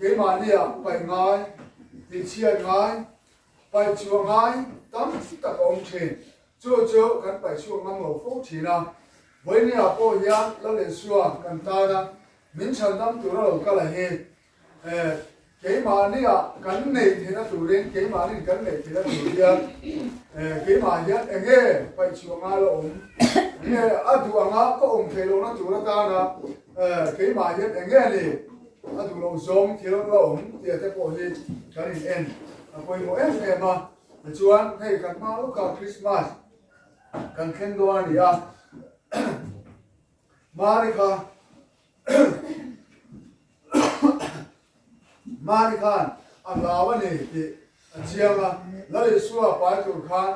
Keimahnia paih ngai, tihchhiat ngai, paih chhuah ngai tam tak a awm thin. Chu chu kan paih chhuak ngam lo fo thin a. Vawinia pawh hian Lal Isua kan tana min chhandam tura lo kal a hi. Keimahnia kan neih theihna turin, keimahnin kan neih theihna tur hian keimah hian eng nge paih chhuah ngai la awm? Eng nge a duh anga ka awm theih lohna tur atana keimah hian eng nge ni a duh loh zawng thil la awm tih te pawh hi kan in en a pawimawh em em a. Tichuan hei kan hma lawkah Christmas kan thleng dawn a ni a, Mari kha Mari khan a hlau a ni tih a chiang a, Lal Isua pai tur khan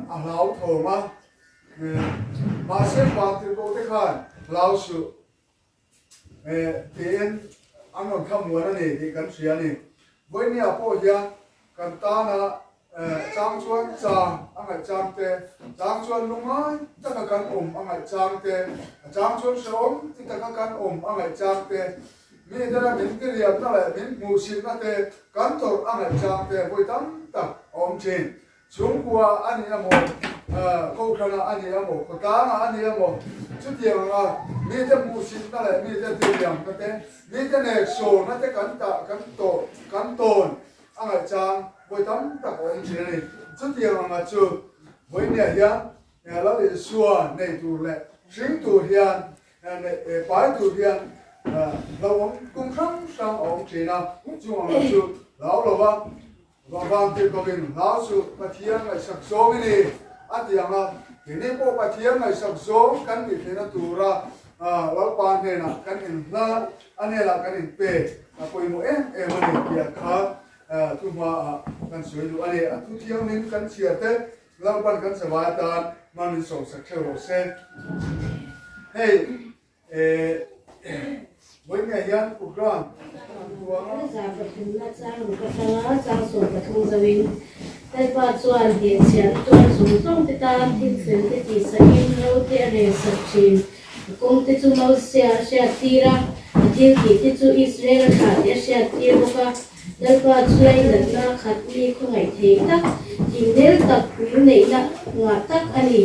a hlau thawm a, mahse vantirhkoh te khan hlau suh tiin an rawn thlamuan a ni tih kan hria a ni. Vawinia pawh hian kan tana Chang chuan chang a ngaih chang te, chang chuan lungngai taka kan awm a ngaih chang te, a chang chuan hrehawm ti taka kan awm a ngaih chang te, mi tena min tiriamna leh min hmuhsitna te kan tawrh a ngaih chang te vawi tam tak a awm thin. Chhungkua a ni emaw, kohhranah a ni emaw, khawtlangah a ni emaw, chutiang anga mite hmuhsitna leh mite tiriamna te, mite neksawna te kan tah, kan tawh, kan tawn A ngaihchang vawi tam tak a awm thin a ni. Chutiang anga chu vawinia hian Lal Isua nei tur leh hring tur hian pai tur hian lo awm kum hrang hrang a awm thin a. Chung anga chu hlau lova vang tirhkohin hlau chu Pathian ngaihsak zawng i ni a ti ang a. Keini pawh Pathian ngaihsak zawng kan nih theihna tura Lalpa hnenah kan inhlan A hnenah kan inpek a pawimawh em em a ni tih kha thu hmaah kan sawi duh a ni. A thu thianghlim kan chhiar te Lalpan kan savai atan hman min sawmsak theuh rawh se. Hei vawiin hian program an huang a. Za pathumna chang ruk atanga chang 13 zoin Lalpa chuan hnehchhiahna tuar zawng zawng te tan thil fel te tihsahin ro te a relsak thin. A kawngte chu Mosia a hriattir a, a thiltihte chu Israel-a thlahte a hriattir bawk a. Lalpa chu lainatna khat mi khawngaih thei tak, thingnel tak, ngilneihna ngah tak a ni.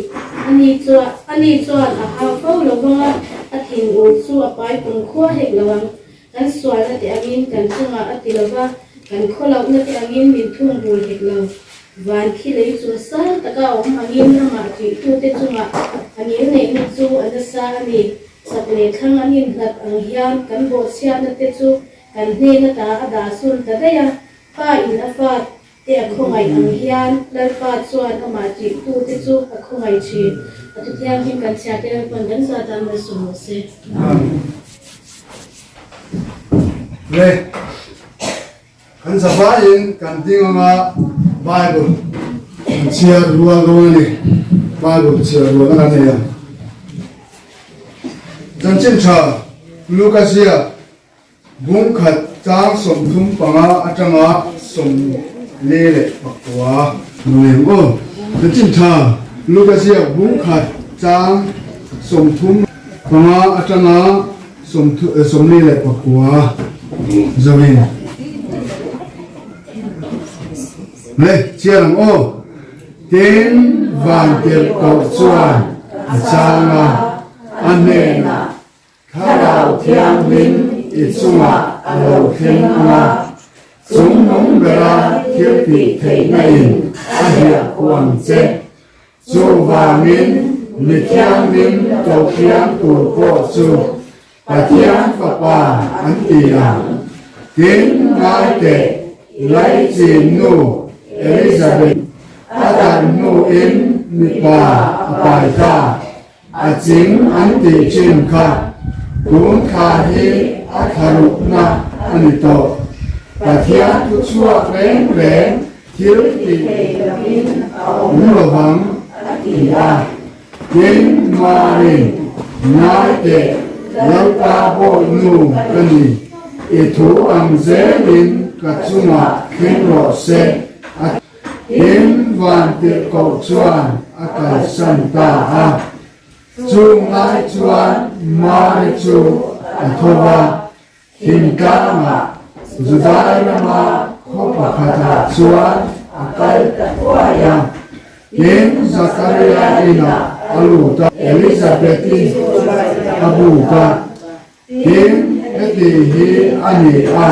Ani chuan ani chuan a hau fo lo vang a, a thinur chu a pai kumkhua hek lo ang. Kan sualna te angin kan chungah a ti lo va, kan khawlohna te angin min thungbul hek lo. Van khi lei chung sang taka a awm angin amah ṭihtute chungah a ngilneihna chu a nasa a ni. Chak leh thlang an inhlat ang hian kan bawhchhiatna te chu kan hnen ata a dah sun ta daih a, Pa in a fa te a khawngaih ang hian Lalpa chuan amah ṭihtute chu a khawngaih ṭhin. A thu thianghlim kan chhiar te Lalpa'n kan zat a malsawm rawh se. Amen. Le. Kan zavaiin kan ding anga Bible kan chhiar rual dawn a ni. Bible chhiar rualna kan nei ang. Chanchin tha Luka ziak bung khat chang 35 atanga 49 Nuam aw. Chanchin tha Luka ziak bung khat chang 35 atanga 49 Zawin. Le, chian ang aw. Tin, Vantirhkoh chuan a chang a, a hnenah, Thlarau Thianghlim i chungah a lo thleng ang a, chung nung bera thil tih theihna in a hiah khuh ang che. Chuvangin, mi thianghlim Kohhriam tur pawh chu Pathian Fapa an ti ang. Tin, ngai teh, Laichin nu Elizabeth a dan hnuin mipa a pai ta, a ching an tih thin kha tun thla hi a thlarukna a ni tawh. Pathian thu chhuak reng reng thil tih thei lovin a awm lovang a ti a. Tin, Mari, ngai teh, Lalpa Bawihnu ka ni, i thu ang zelin ka chungah thleng rawh se, a ti. Tin, Vantirhkoh chuan a kalsan ta a. Chung lai chuan Mari chu a tho va, Thingtlangah Judai rama khaw pakhatah chuan a kal ta thuai a. Tin, Zakaria inah a lut a, Elizabeth-i a buk a. Tin, heti hi a ni a,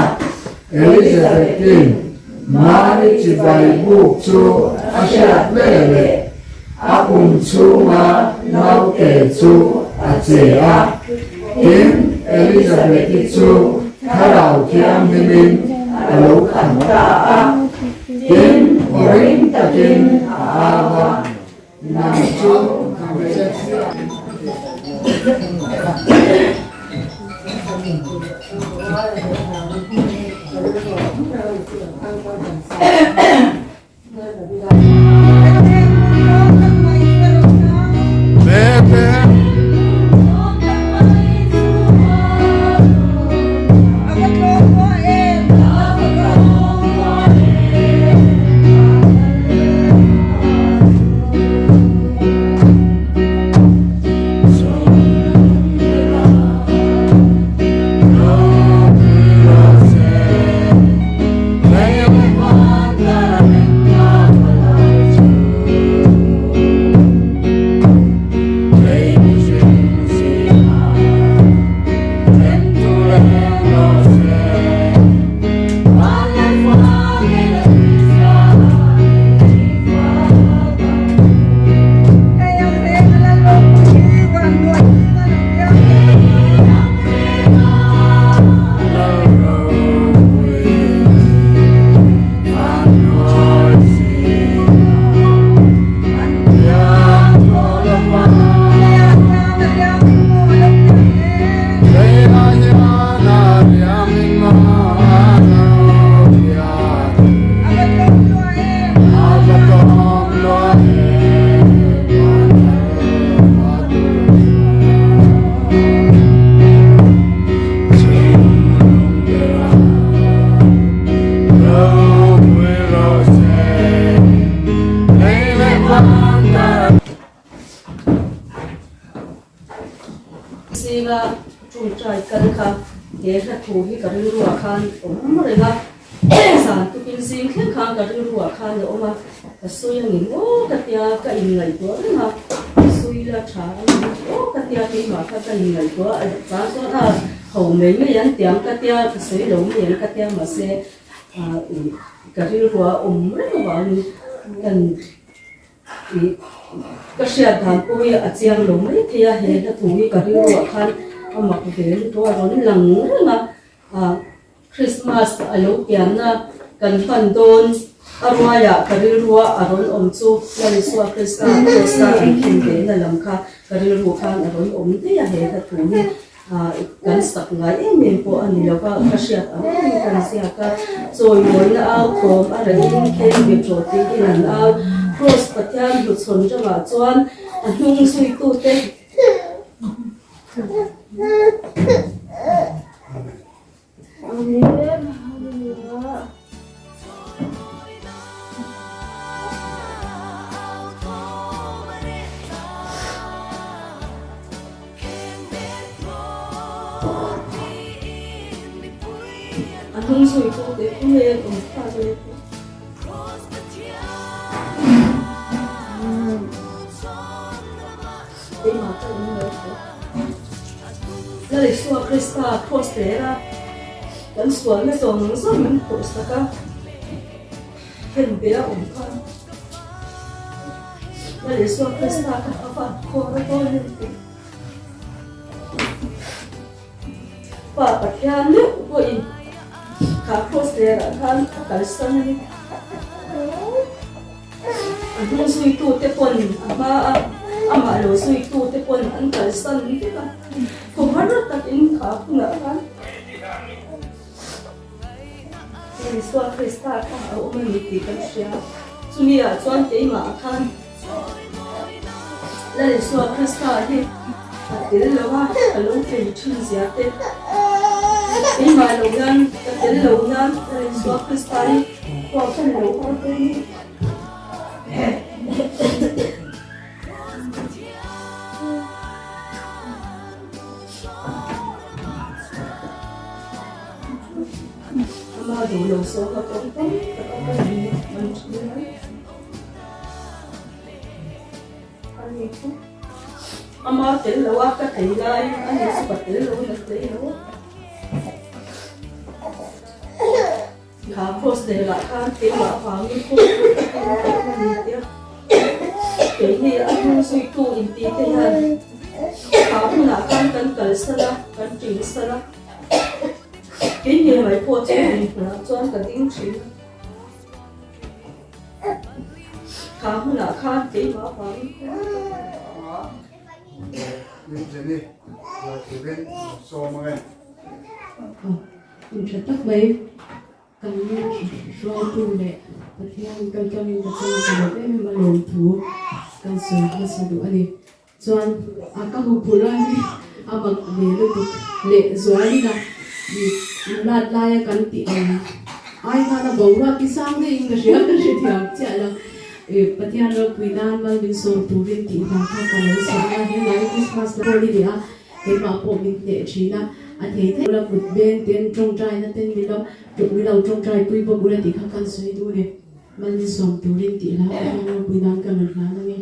Elizabeth-in Mari chibai buk chu a hriat veleh a pum chhunga naute chu a che a. Tin, Elizabeth-i chu Thlarau Thianghlimin a lo khat ta a. Tin, aw ring takin a au a, Nang chu hmeichhe chhia. Zinga ṭawngṭai kal kha he hla thu hi ka rilruah khan awm reng a, zan tukin zing thleng khan ka rilruah khan a awm a, ka sawi a ngin aw ka tia ka inngaihtuah reng a, ka sawi la ṭha a ngin aw ka tia keimah kha ka inngaihtuah a chang chuan a ho mai mai an tiang ka tia ka sawi lo mai an ka tia mahse ka rilruah a awm reng avangin kan Ih, ka hriat dan pawh hi a chiang lo mai thei a, he hla thu hi ka rilruah khan a mak ve lutuk a, a rawn lang reng a, ah Christmas a lo pianna kan hman dawn a ruaiah ka rilrua a rawn awm chu Lal Isua Krista Krista an khin vehna lam kha ka rilru khan a rawn awm daih a he hla thu hi. Kan sak ngai em em pawh a ni lo va, ka hriat ang engin kan ziak a, chawimawina au thawm a rahin khen ve tawh tiin an au. Kraws Pathian hnuchhawn ramah chuan a hnung zuitute. A hnung zuitute khawnge an awm tak le? Keimah ka in lo tawh. Lal Isua Krista cross ler a, kan sualna zawng zawng min phurh sak a, khen ve a awm kha. Lal Isua Krista kha a van khawr a dawn em tih. Pa Pathian meuh pawhin kha cross lerah khan a kalsan a ni. A hnung zuitute pawn a hma a, amah lo zuitute pawn an kalsan vek a. Khawhar takin kha hunah khan Isua Krista kha a awm a ni tih kan hria. Chumi ah chuan keimah khan. Lal Isua Krista hi a tel lo a, ka lo tlei thin zia te. Keimah lo hian ka tel lo hian Lal Isua Krista hi huakan lo haw te hi. Ama duh lo sawn a kawng tam tak a ka in man thin a. Ani chu ama tel lo a ka tlei laiin ani chu ka tel lo in a tlei lo a. Kha cross leh lah khan keimah avangin cross pawh ka keng tawh a ni tia keini a hnung zuitu inti te hian kha hmunah khan kan kalsan a kan ṭilsan a kei ngei mai pawh chu inhmunah chuan ka ding ṭhin a kha hmunah khan keimah avangin cross ka keng Hun tha tak mai kan hruaitu leh Pathian kaltlangin ka chunga ka lawm em em a lawmthu kan sawi hmasa duh a ni. Chuan a ka huphurh lai hi a mak ve lutuk leh zualin a lat laia kan tih ang ai khan a boruak hi sang deuhin ka hria ka hrethiam chiah lo. Pathian ropui nan mal min sawm turin tih hna kha ka lo sawi a, helai Christmas la pawh ni leh a. Keimah pawh min hneh thin a, a thei thei ula kut beng ten tawngtaina ten min lo min lo tawngtai pui bawk ula tih kha kan sawi duh a ni. Mal in sawm turin tih hla Pathian ropui nan ka rawn hlan ang e.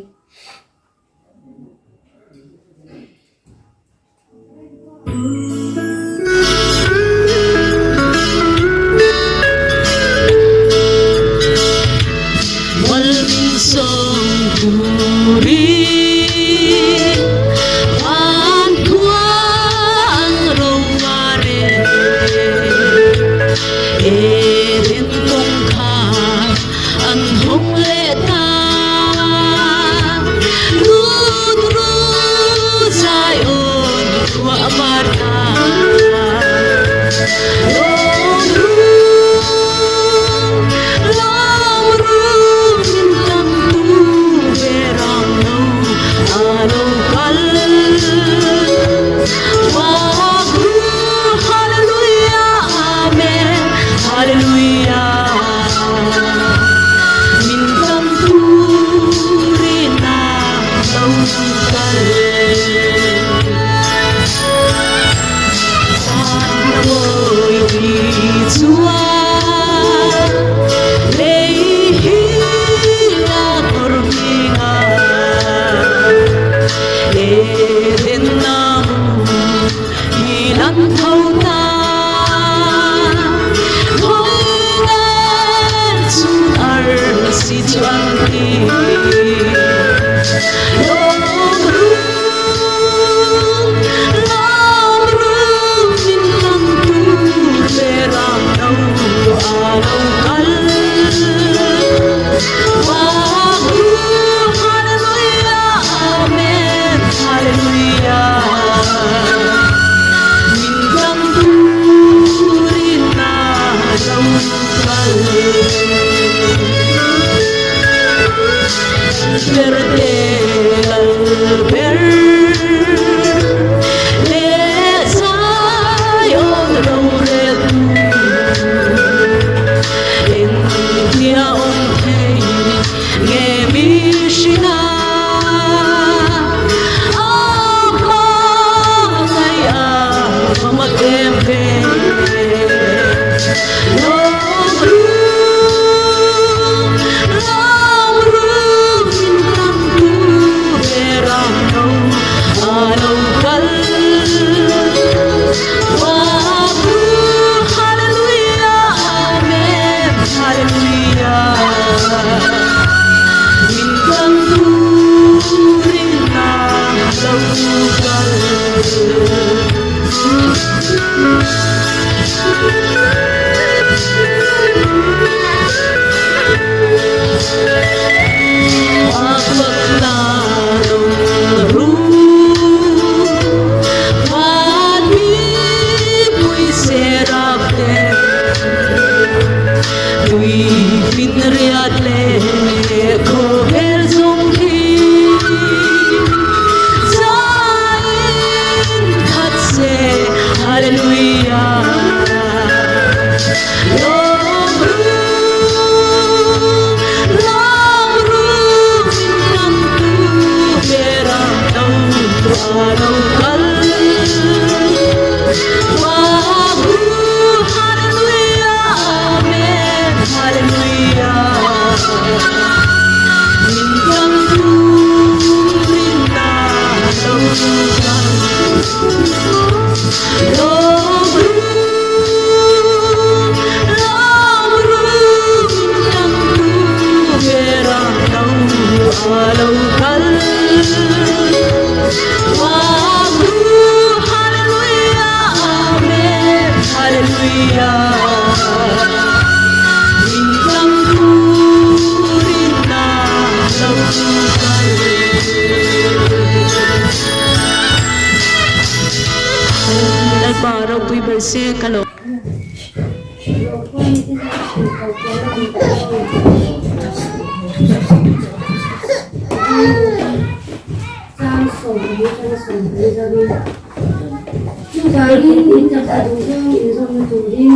Chuvangin in taksa duhzawng inzawmna turin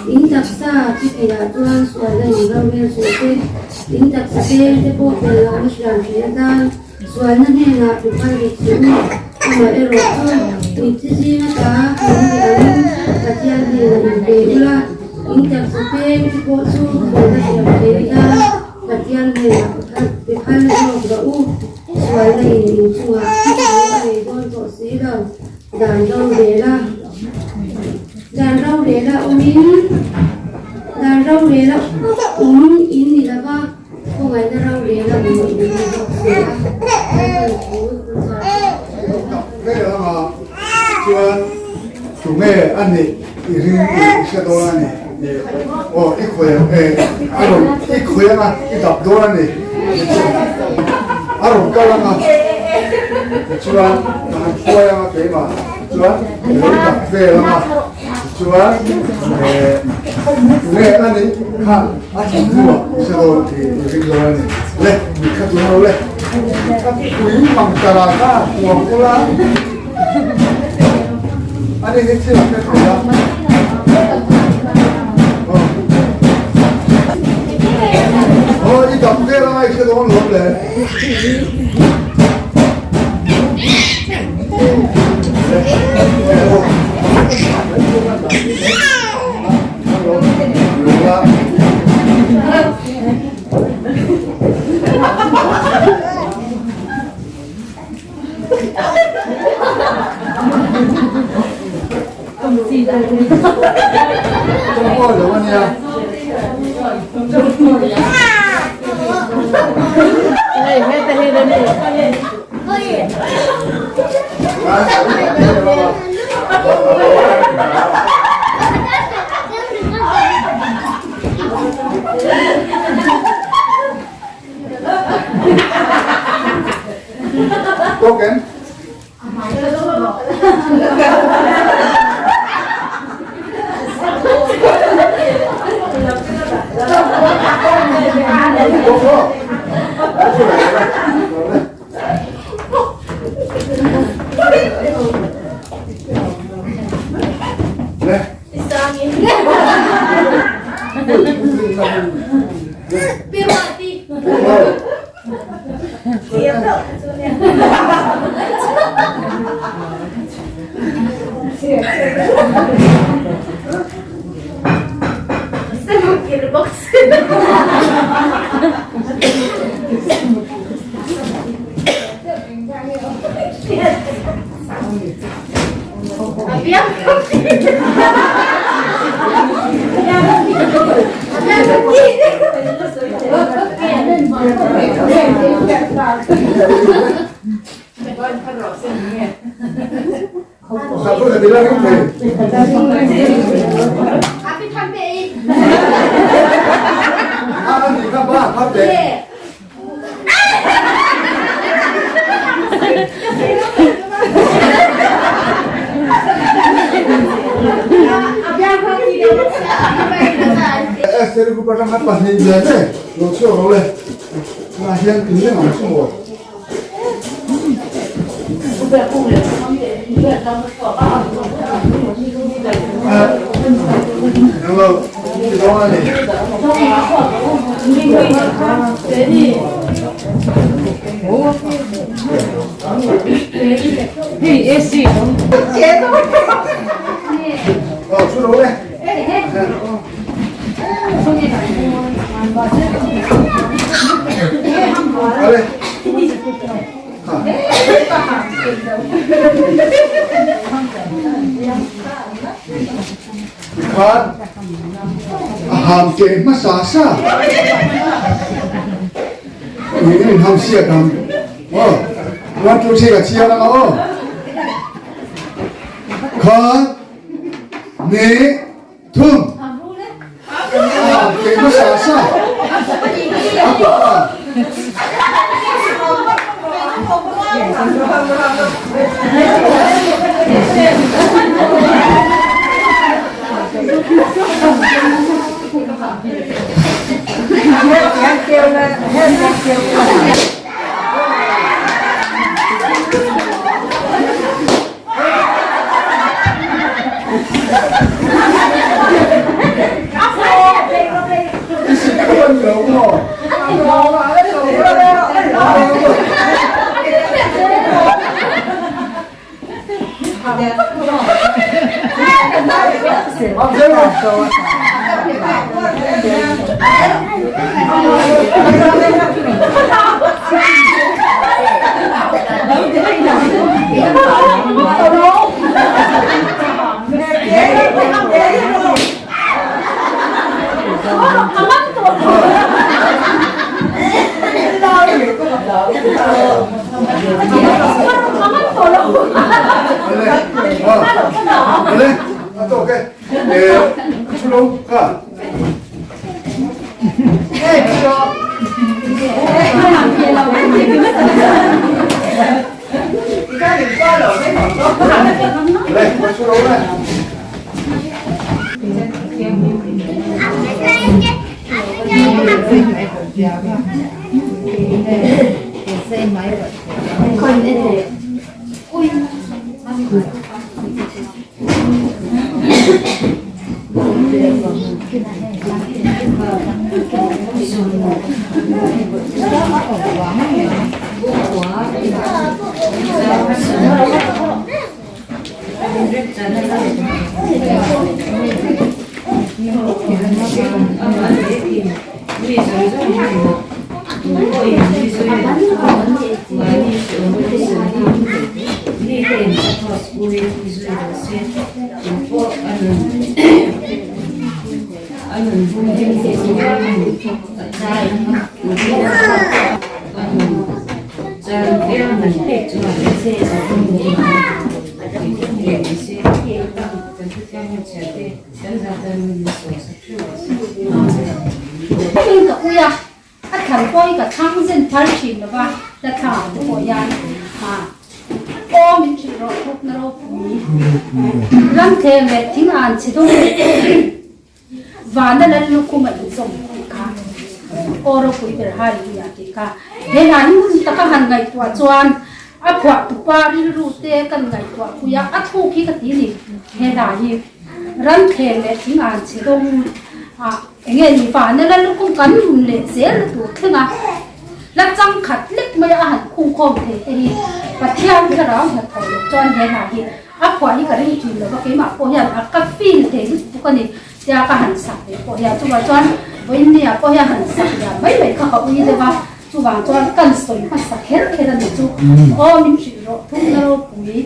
in taksa chi theiah chuan sualna in rorel suh se. In taksa peng te pawh fel lohna hriam thei atan sualna hnenah pe phal dik suh u. Amaherawh chu mitthi zinga ta in ni angin Pathian hnenah inpe ula, in taksa peng te pawh chu felna hriam thei atan Pathian hnenah pe phal zawk rawh u. Sualna in inchungah thu a nei dawn tawh si lo, dan rorela dan rorela awmin dan rorela awm in ni lo va, khawngaihna rorela awm in ni bawk si a, Lalpan thu kan char Tak vel anga chuan tunge a nih i ring i hre dawn a ni. Aw i khawi ang e a rawn i khawi anga i dap dawn a ni a rawn kal anga tichuan ka han hruai anga keimah chuan i lo dap vel anga tichuan eh tunge a nih kha a thin hnuah i hre dawn i ring dawn a ni le mit kha tun lo le ka pui mang tara kha huam ula Ani hi thil a hre thei a. Aw i dam vel anga i hre dawn lawm le. Token. Tikhan a ham ke hmasa sa Eng in ham siat ang aw one two three ka chiang ang aw khan ni thum ham ke hmasa sa a kut a Ka ui a, a thlan pawh hi ka thlang zen thar thin lo va, la thla te pawh hian aw min hrilh rawh thawk na ropui. Ramthleng leh thing an chhe dawng Vana lal lukhum a inzawm tih kha aw ropui ber Hallelujah tih kha he hla hi hmun taka han ngaihtuah chuan a phuah tupa rilru te kan ngaihtuah pui a, a thuk hi ka ti ni he hla hi ramthleng leh thing an chhe dawng a enge ni Vana lal lukhum kan nun leh zel na tur thleng a la changkhat lek mai a han khungkhawm thei te hi Pathian thlarau hnathawh loh chuan he hla hi A phuah hi ka ring thin lova keimah pawh hian a ka feel thei lutuk a ni tia ka han sak ve pawh hian chuvang chuan vawiin ni ah pawh hian han sak lian mai mai kha ka ui deuh a chuvang chuan kan sawi hmasa kher kher a ni chu aw min hrilh rawh thumna ropui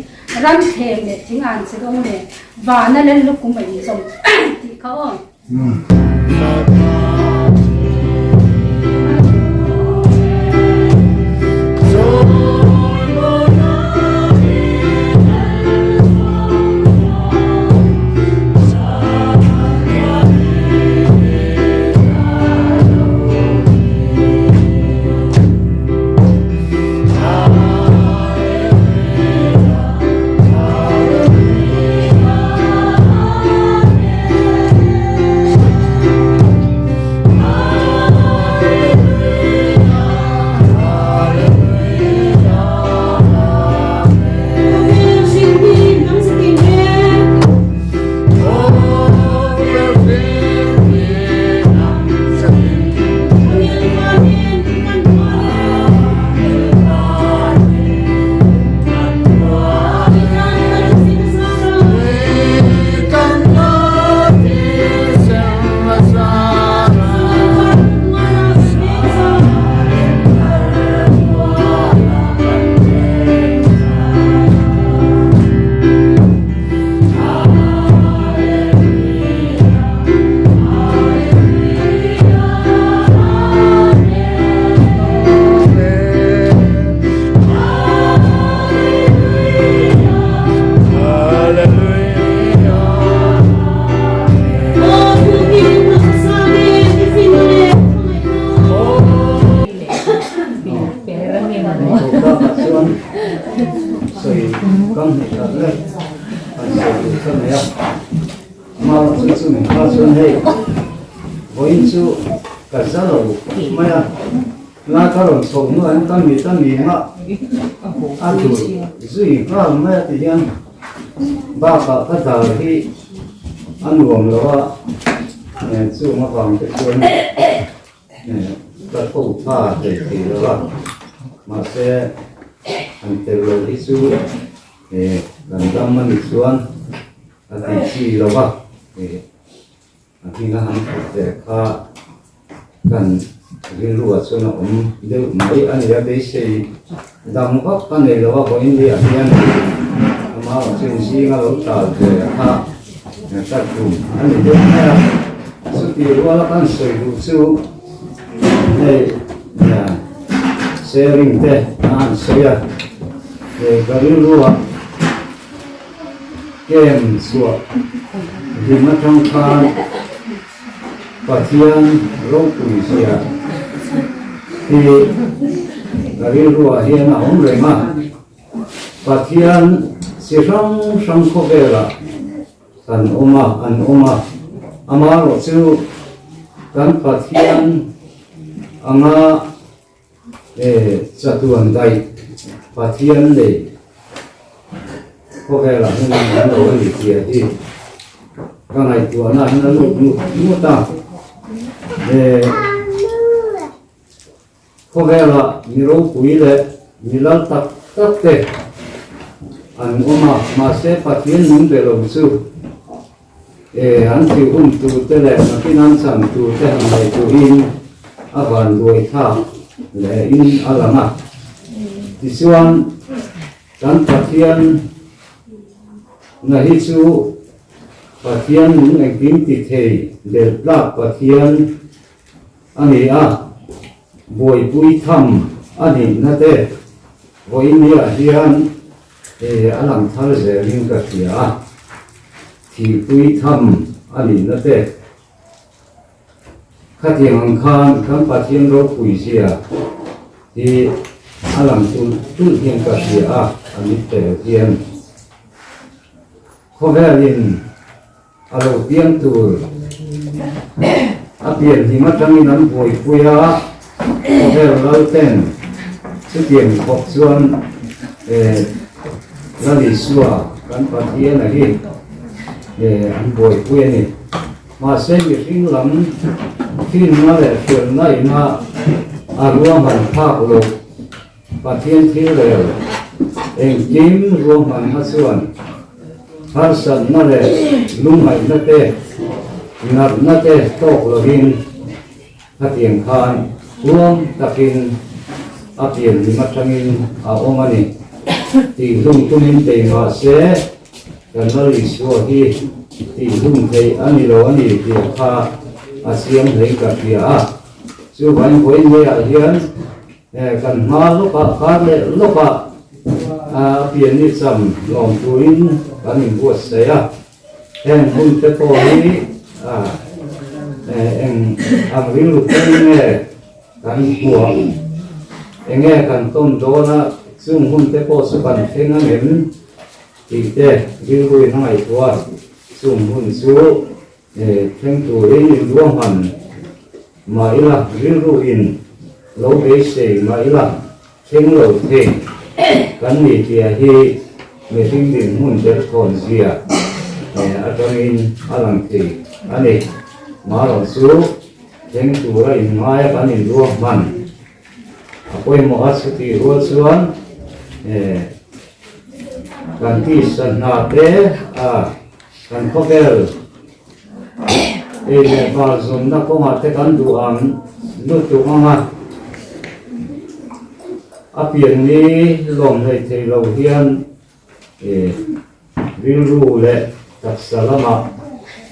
ram thleng leh thing an che dawng leh vana lel lukum a inzawm tih kha aw. Sawi kam hnih tak lek han sawi tur ka nei a, amah chu chumi hma chuan hei vawiin chu ka za lo khawp mai a, la ka rawn chhoh hnuah hian ka mit a mim a, a dur zui nghal mai a ti hian bakah ka dar hi a nuam lo a, chung avang te chuan Ka tho tha thei thei lo a, mahse han tel loh hi chu kan dam a nih chuan a ti chi lo va, a hminga han thut ve kha kan rilruah chuan a awm deuh mai a ni a, beisei dang vak ka nei lo a, vawiin ni ah hian amah chu inzinga lo tal ve kha. Ka tum a ni deuh mai a, chuti ruala kan sawi duh chu hei sharing te a han sawi a, hei ka rilrua kem chhuah hlim atang khan Pathian ropui zia hi ka rilruah hian a awm reng a. Pathian chi hrang hrang khawvelah kan awm a, an awm a, amaherawh chu kan Pathian anga chatuan daih Pathian nei khawvelah hian an awm lo a ni tih hi ka ngaihtuahna hian a lut ngut ngut a. Khawvela mi ropui leh mi lal tak tak te an awm a, mahse Pathian nung be lo chu e an thih hun tur te leh nakin an chan tur te han nei turin a van duai thlak leh in a lang a. Tichuan kan Pathian na hi chu Pathian nung engkim ti thei belh tlak Pathian A ni a, buaipui tham a nihna te vawinia hian a lang thar zelin ka hria a, thihpui tham a nihna te khatiang ang khan kan Pathian ropui zia hi a lang tulh tulh hian ka hria a, a ni tel hian khawvelin A lo piang tur a pian hlim atangin an buaipui a, khawvel lal ten chutiang khawp chuan Lal Isua kan Pathian a hi an buaipui a ni. Mahse mihring lam finna leh hriatna ina a ruahman phak loh Pathian thil rel engkim ruahmanna chuan harsatna leh lungngaihna te, natna te tawk lovin khatiang khan huam takin a pianhlim atangin a awm a ni tih hlum tumin bei mah se kan Lal Isua hi tih hlum theih a ni lo a ni tih kha a siam hlei ka hria a. Chuvangin vawiin leiah hian Kan hma lawkah kar leh lawkah a pianni cham lawm turin kan inbuatsaih a, heng hun te pawh hi eng ang rilru peng nge kan hmuah, eng nge kan tawn dawn a, chung hun te pawh chu kan thleng ang em tih te rilruin a ngaihtuah a, chung hun chu Thleng turin inruahman mah ila, rilru in lo beisei mah ila, thleng lo thei kan ni tia hi mihring dinhmun derthawn zia atangin a lang thei a ni. Marawh chu thleng tura inngaia kan inruahman a pawimawh a, chutih rual chuan kan tisa hna te a Kan khawvel ei leh bar zawnna kawngah te kan duh ang lutuk ang a, a pianni lawm hlei thei lo hian rilru leh taksa lamah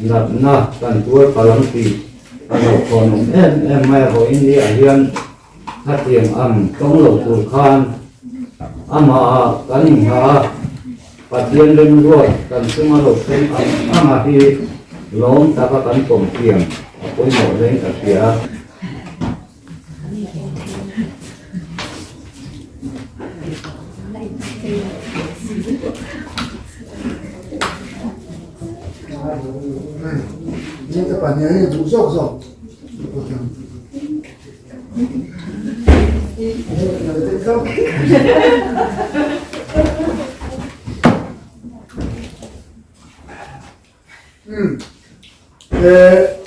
natna kan tuar palh ang tih a hlauhthawn awm em em mai a, vawiin ni ah hian Khatiang ang tawng lo tur khan amah kan inhah a, Pathian remruat kan chunga lo thleng ang anga hi lawm taka kan pawm thiam a pawimawh hlein ka hria. Ni te pahnih hi duh zawk zawk.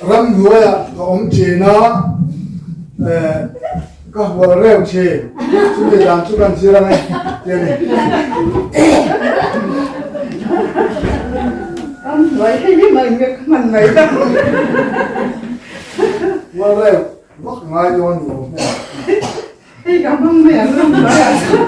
Ramhnuaiah ka awm thin a, ka hual reuh thin. Chumi dan chu kan zir ang e tih a ni. Ramhnuai hei hi mai nge ka hman mai ta. Hual reuh vak ngai dawn ni awm e. Hei ka hmang mai ang ramhnuaiah chuan.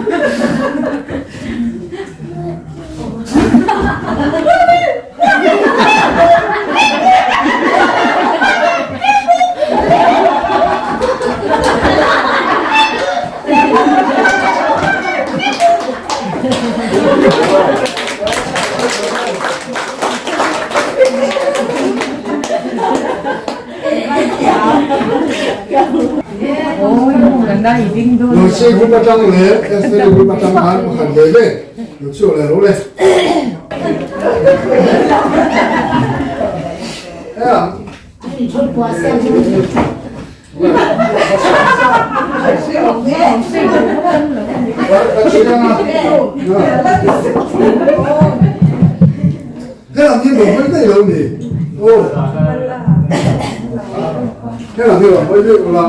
Lucy group atang leh Esther group atang khan pakhat ve ve lo chhuak leh ro le. He lam hi rawn hawi daih lo ni aw. He lam hi rawn hawi daih ula.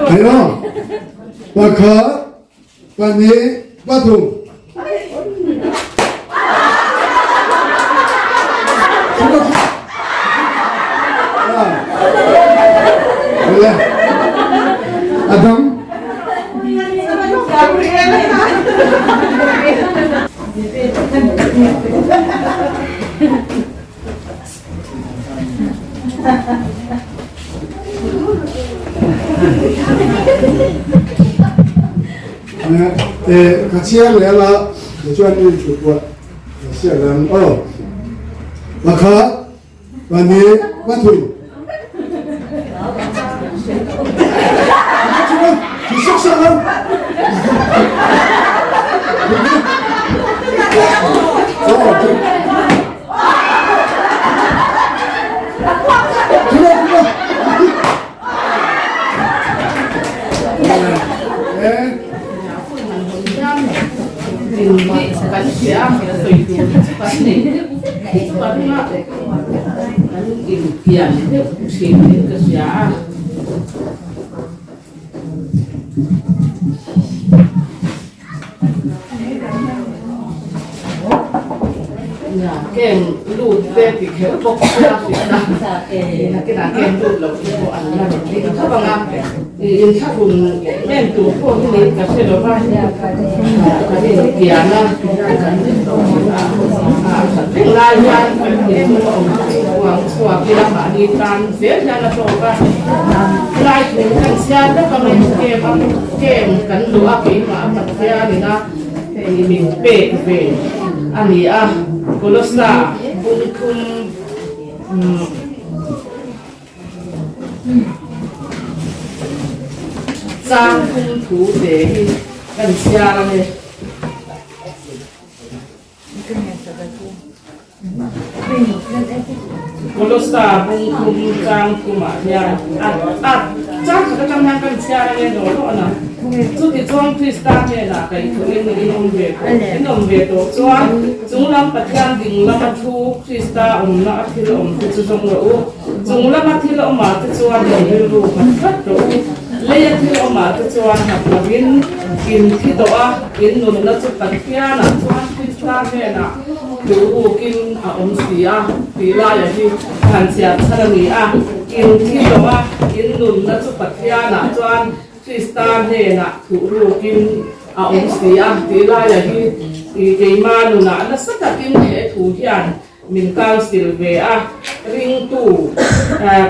Thei lo. Pakhat, pahnih, pathum. Adam. Ka chhiar leh a tichuan i inthut pawh ka chhiar leh ang aw. Pakhat, pahnih, pathum. Sak sak ang. Kan hria a sawi tur hi chu kan nei deuh chuan a kan inpian deuh thin in ka hria a. Kem lut te ti kher bawk sia hriatna nakinah kem lut lo te pawh an la rawn ding khawp ang a inthlahrun em tur pawh hi niin ka hre lo va kan inpian a kan that reng lai hian kan thinlung a awm uang chhuak ila mahni tan zel hian a tawk a lai thu kan chhiar vek ang in kem a kem kan luh a keimah a Pathianin a hei min pek ve a ni a Kolosa bungthum Chang thum thu te hi kan chhiar ang e. Kolosa bung thum chang thumah hian a a chang khat atang hian kan chhiar ang e daw rawh na. Chuti chuan Krista hnenah kaihthawhin in awm ve tawh in awm ve tawh chuan chunglam Pathian ding lama thu Krista awmna a thil awm te chu zawng rawh u. Chung lama thil awmah te chuan in rilru nghat tlat rawh u. Leia thil awmah te chuan nghat lovin in thi tawh a, in nunna chu Pathianah chuan Krista hnenah duhrukin a awm si a tih laia hi han chhiar chhan a ni a. In thi tawh a, in nunna chu Pathianah chuan Krista hnenah thuhrukin a awm si a tih laia hi keima nunah nasa takin he thu hian Min council ve a, ringtu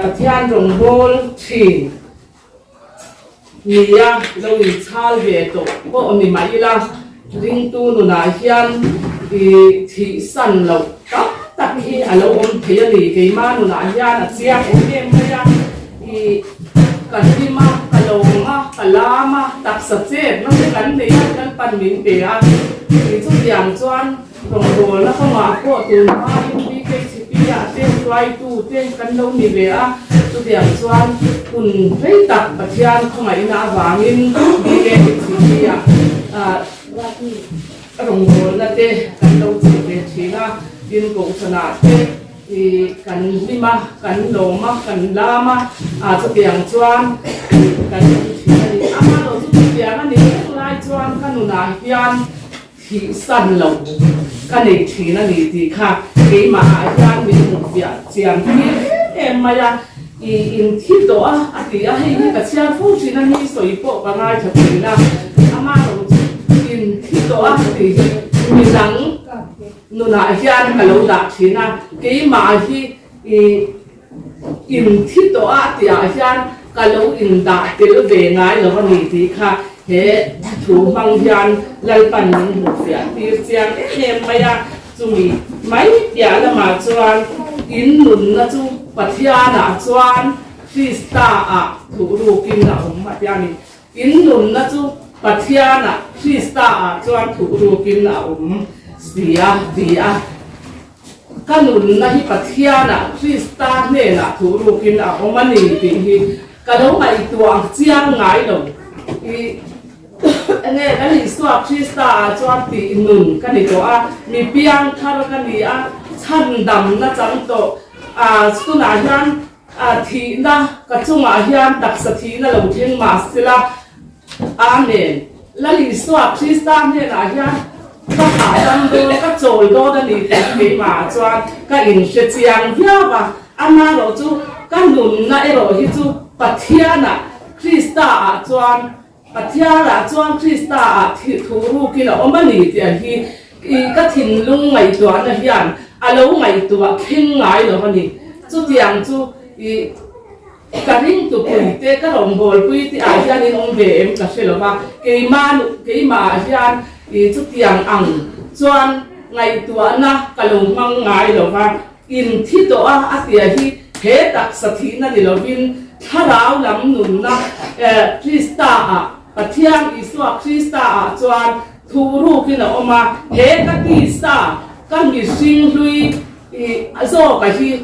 Pathian rawngbâwl thin nia lo inchhâl ve tawh pawh ni mah ila, ringtu nunah hian i thihsan loh tam tak. tak hi a lo awm thei a ni. Keimah nunah hian a chiang em em mai a, i ka hlim a, ka lawm a, ka lam a, taksa chet na te kan nei a, Lalpan min pe a. I chutiang chuan rawngbawlna kawngah pawh tun hmain BKCP ah te hruaitu te kan lo ni ve a, chutiang chuan hun rei tak Pathian khawngaihna avangin BKCP ah Rawngbawlna te kan lo chei ve thin a, tin kohhranah te ih kan hlim a, kan lawm a, kan lam a, ah chutiang chuan ih kan awm thin a ni. Amaherawh chu chutiang a nih reng lai chuan ka nunah hian thihsan lo ka nei thin a ni tih kha keimah ah hian min hmuhfiah chian tir em em mai a, ih inthi tawh a a ti a, hei hi ka chhiar fo thin a, mi sawi pawh ka ngaithla thin a, amaherawh chu Inthi tawh a tih hi midang nunah hian ka lo dah thin a, keimah hi i inthi tawh a tihah hian ka lo indah tel ve ngai lo a ni tih kha he thu hmang hian Lalpan min hmuhfiah tir chiang em em mai a, chumi mai piah lamah chuan in nunna chu Pathianah chuan Krista-ah thuhrukin a awm a tia ni. In nunna chu Pathianah, Krista-ah chuan thuhrukin a awm si a, ti a. Ka nunna hi Pathianah, Krista hnenah thuhrukin a awm a ni tih hi ka lo ngaihtuah chiang ngai lo. I enge Lal Isua Krista-ah chuan tih nun ka ni tawh a, mi piangthar ka ni a, chhandamna chang tawh a, tunah hian A thihna ka chungah hian taksa thihna lo thleng mah sela, Amen. Lal Isua Krista hnenah hian ka hahdam dawn, ka chawl dawn a ni tih keimahah chuan ka inhre chiang viau a. Amaherawh chu ka nunna erawh hi chu Pathianah, Kristaah chuan Pathianah chuan Kristaah thu rukin a awm a ni tih hi ka thinlung ngaihtuahna hian a lo ngaihtuah thleng ngai lo a ni. Chutiang chu i ka ringtupui te, ka rawngbawlpui te ah hian in awm ve em ka hre lo va, keimah keimahah hian i chutiang ang chuan ngaihtuahna ka lo hmang ngai lo va. In thi tawh a, a tia hi he taksa thihna ni lovin thlarau lam nunna Krista-ah, Pathian Isua Krista-ah chuan thuhrukin a awm a, he ka tisa, ka mihring hlui zawka hi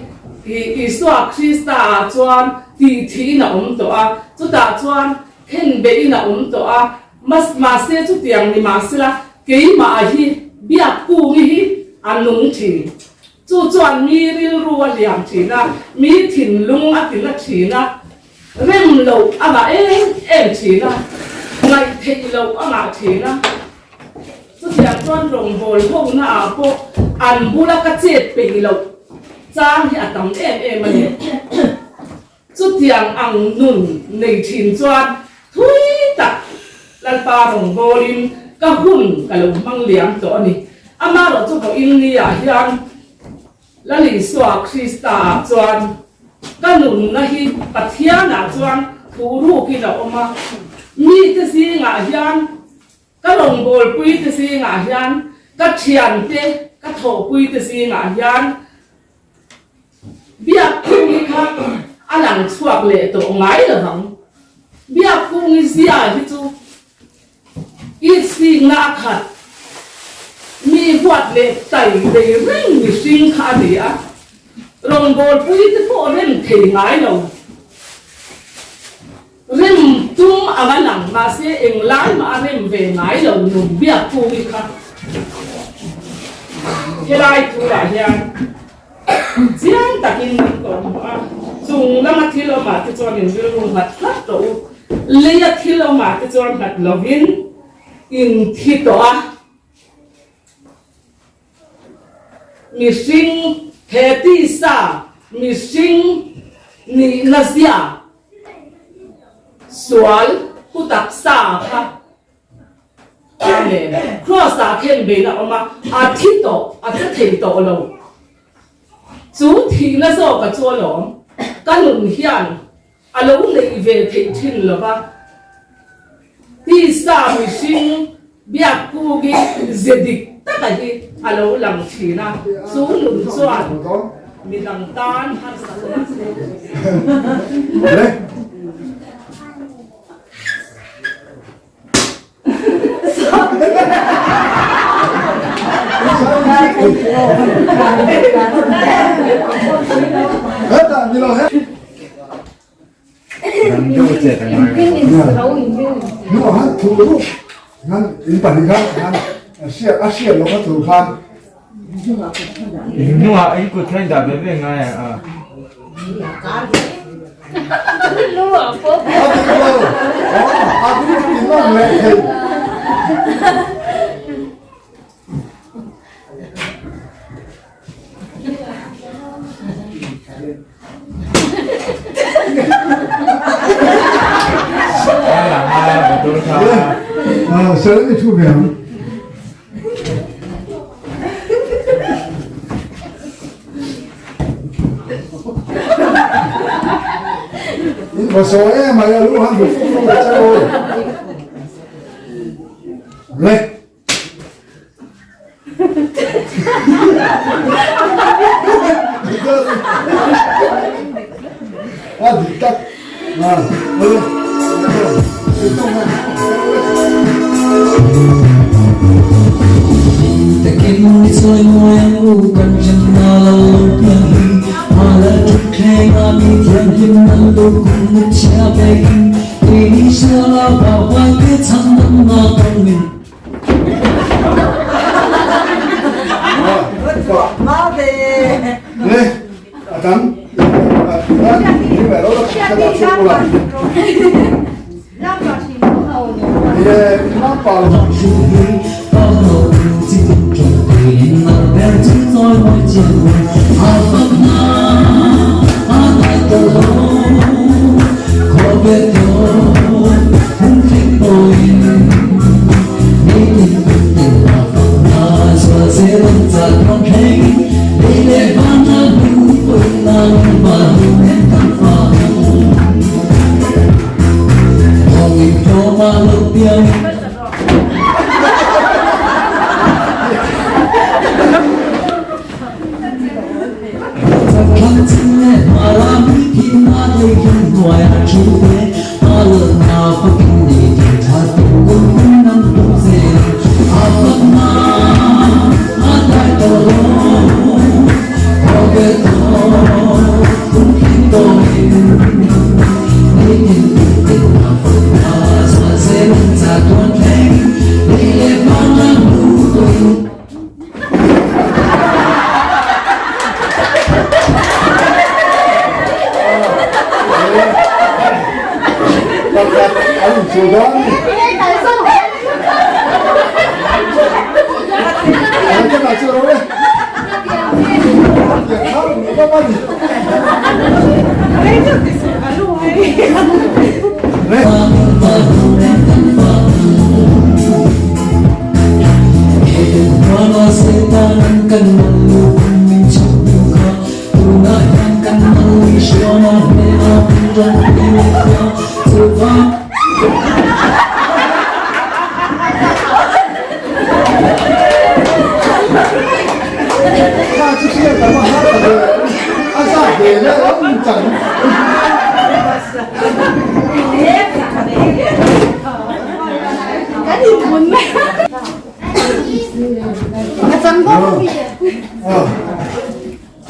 Isua Krista-ah chuan tihthihin a awm tawh a, chutah chuan khenbehin a awm tawh a, mahse chutiang ni mahsela keimah hi biak kungi hi a nung thin. Chu chuan mi rilru a liam thin a, mi thinlung a tina thin a, rem loh a ngah em em thin a, ngaih theih loh a ngah thin a. Chutiang chuan rawngbâwl hona ah pawh an bula ka chet peih loh chang hi a tam em em a ni. Chutiang ang nun nei thin chuan thui tak Lalpa rawngbawlin ka hun ka lo hmang liam tawh a ni. Amaherawh chu vawiin ni ah hian Lal Isua Krista ah chuan ka nunna hi Pathian ah chuan thuhrukin a awm a, mite zingah hian ka rawngbawlpui te zingah hian ka thiante ka thawhpui te zingah hian Biakphungi kha a lang chhuak leh tawh ngai lo vang. Biakphungi zia hi chu Isingna a khat, mi huat leh tai nei reng mihring kha a ni a, rawngbawlpui te pawh rem thei ngai lo. Rem tum ang a lang, mahse englai mah a rem ve ngai lo nun Biakkungi kha. Helai thurah hian chiang takin min kawhhmuh a, chung lama thil awmah te chuan in rilru nghat tlat tawh u, leia thil awmah te chuan nghat lovin in thi tawh a. Mihring he tisa mihring nihna zia Sual pu taksa kha Amen. Cross ah khen bein a awm a, a thi tawh, a che thei tawh lo. Chu thihna zawk a chu alawm, ka nun hian a lo neih ve theih thin lo va. Tisa mihring biak kugi ze dik taka hi. a lo lang thin a, chu nun chuan midang tan harsatna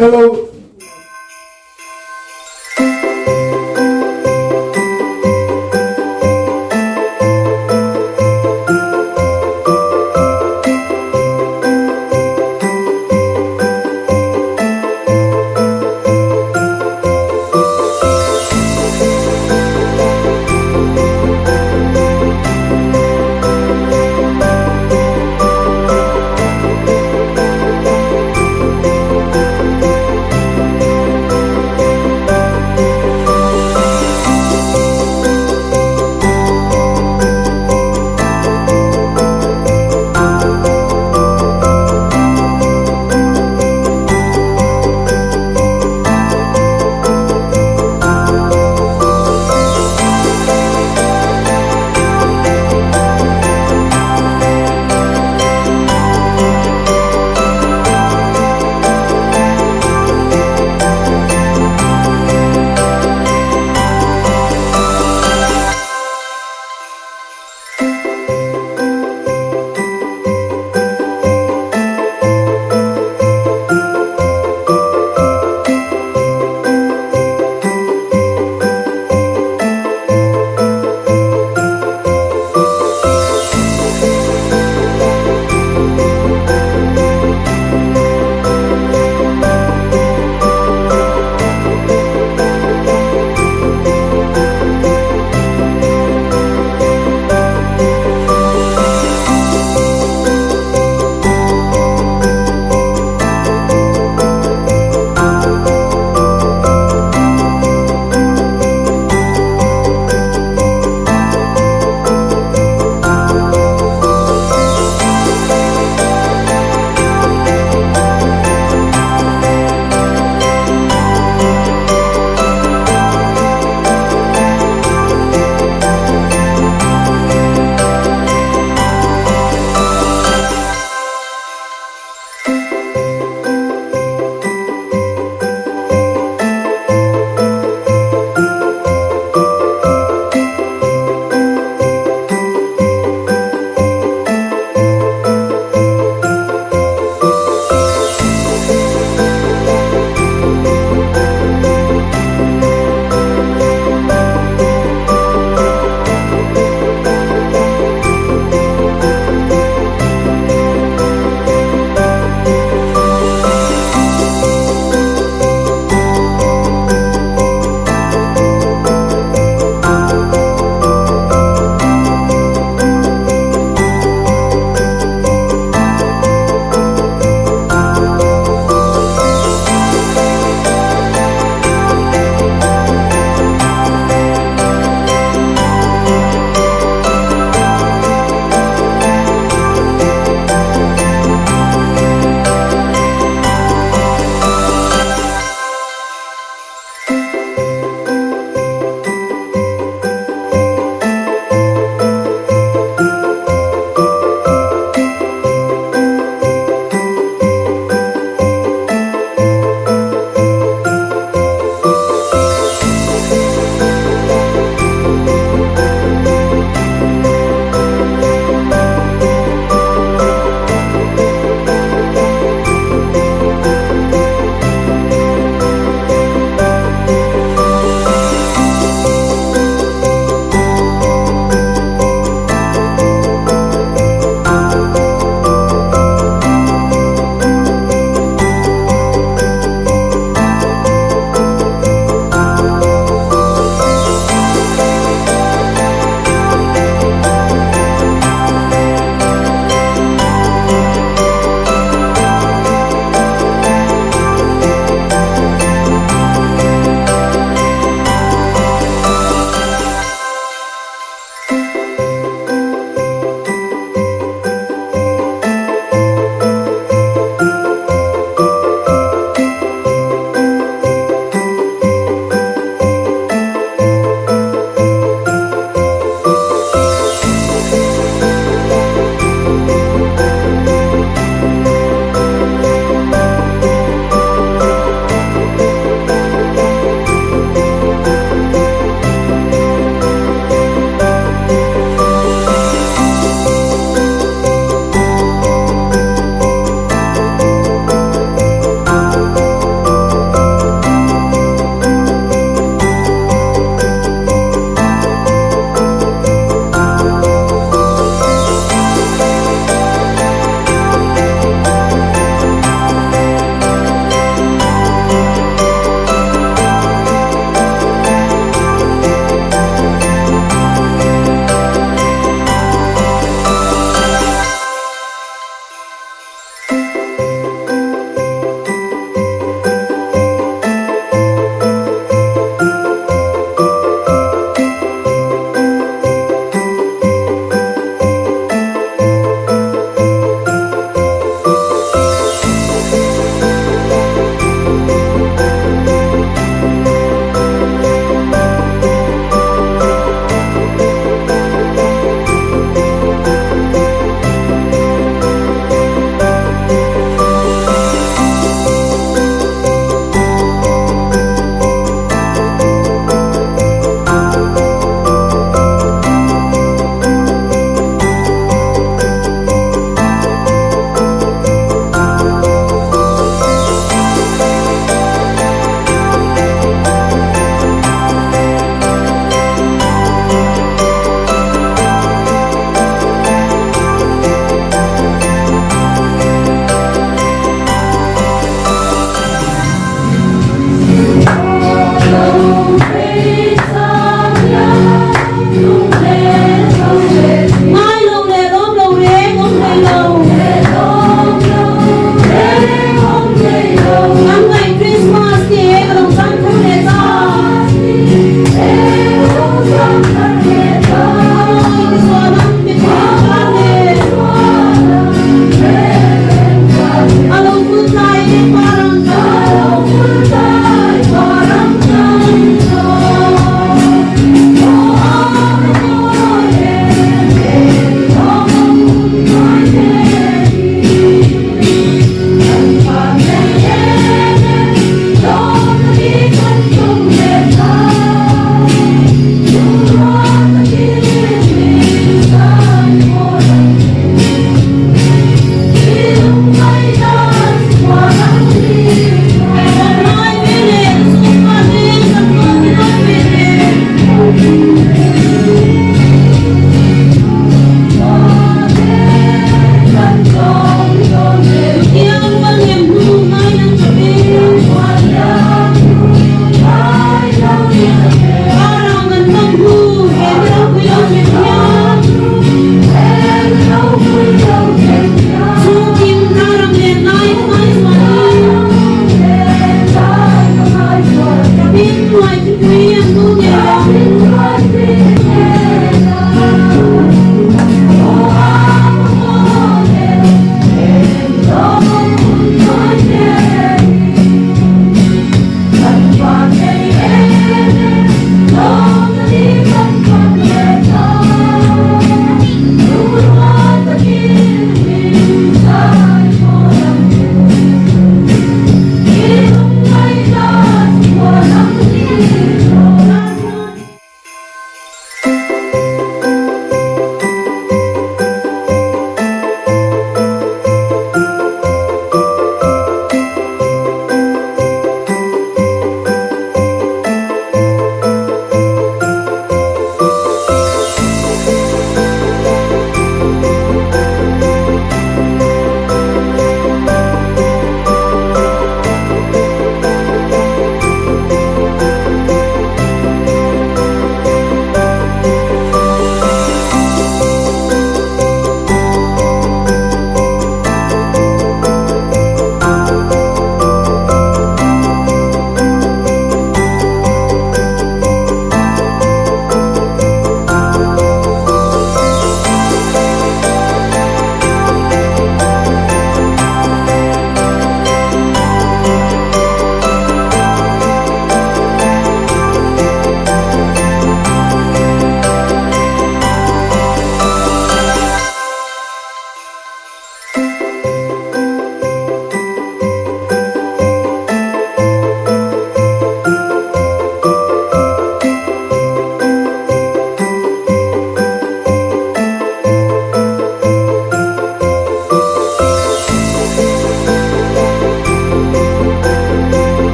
Hello.